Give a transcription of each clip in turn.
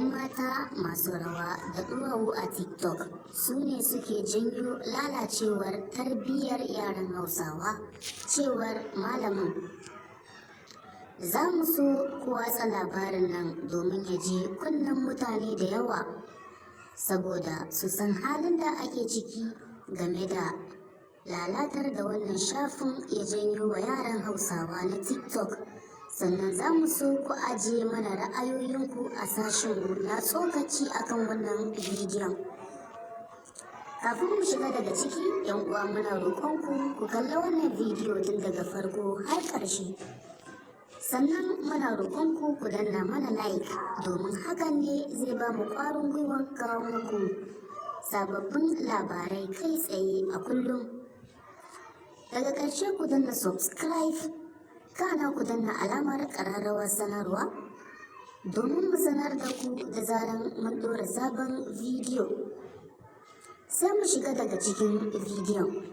'Yan mata masu rawa da ɗuwawu a TikTok su ne suke janyo lalacewar tarbiyyar yaran Hausawa, cewar malamin. Za mu so ku watsa labarin nan domin ya je kunnen mutane da yawa, saboda su san halin da ake ciki game da lalatar da wannan shafin ya janyo wa yaran Hausawa na TikTok. Sannan za mu so ku ajiye mana ra'ayoyinku a sashenmu na tsokaci akan wannan bidiyon. Kafin mu shiga daga ciki, 'yan uwa, muna roƙonku ku kalla wannan bidiyo tun daga farko har ƙarshe. Sannan muna roƙonku ku danna mana like, domin hakan ne zai ba mu ƙwarin gwiwan kawo muku sababbin labarai kai tsaye a kullum. Daga ƙarshe ku danna subscribe, kana ku danna alamar ƙararrawar sanarwa domin mu sanar da ku da zaran mun ɗora sabon bidiyo. Sai mu shiga daga cikin bidiyon.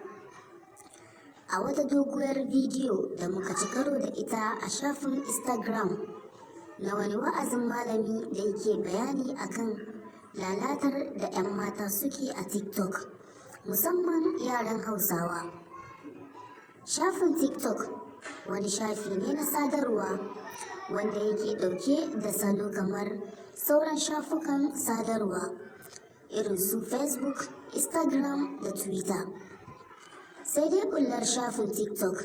A wata doguwar bidiyo da muka ci karo da ita a shafin Instagram na wani wa'azin malami da yake bayani akan lalatar da 'yan mata suke a TikTok, musamman yaran Hausawa. Shafin TikTok wani shafi ne na sadarwa wanda yake ɗauke da salo kamar sauran shafukan sadarwa irin su Facebook, Instagram da Twitter. Sai dai bullar shafin TikTok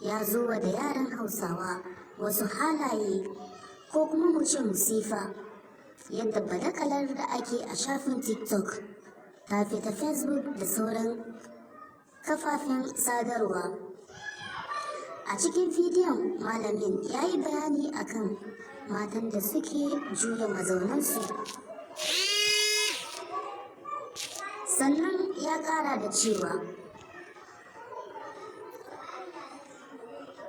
ya zo wa da yaran Hausawa wasu halaye, ko kuma mu ce musifa, yadda badakalar da ake a shafin TikTok ta fi ta Facebook da sauran kafafen sadarwa. A cikin bidiyon, malamin ya yi bayani akan matan da suke juya mazaunansu. Sannan ya ƙara da cewa,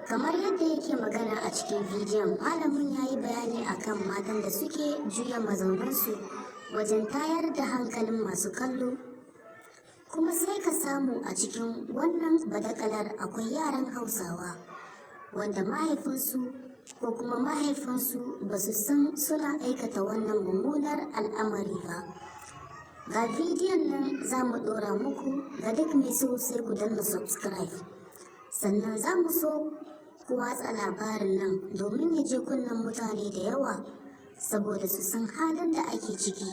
kamar yadda yake magana a cikin bidiyon, malamin ya yi bayani akan matan da suke juya mazaunansu wajen tayar da hankalin masu kallo. Kuma sai ka samu a cikin wannan badakalar akwai yaran Hausawa wanda mahaifinsu ko kuma mahaifansu ba su san suna aikata wannan mummunar al'amari ba. Ga bidiyon nan za mu ɗora muku, ga duk mai so sai ku danna subscribe. Sannan za mu so ku watsa labarin nan domin ya je kunnen mutane da yawa, saboda su san halin da ake ciki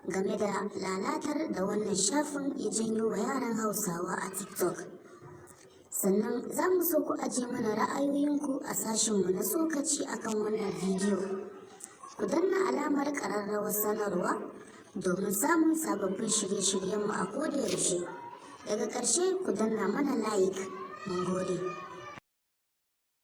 game da lalatar da wannan shafin ya janyo wa yaran Hausawa a TikTok. Sannan za mu so ku ajiye mana ra'ayoyinku a sashenmu na tsokaci akan wannan bidiyo. Ku danna alamar ƙararrawar sanarwa domin samun sababbin shirye-shiryenmu a koda yaushe. Daga ƙarshe ku danna mana like. Mun gode.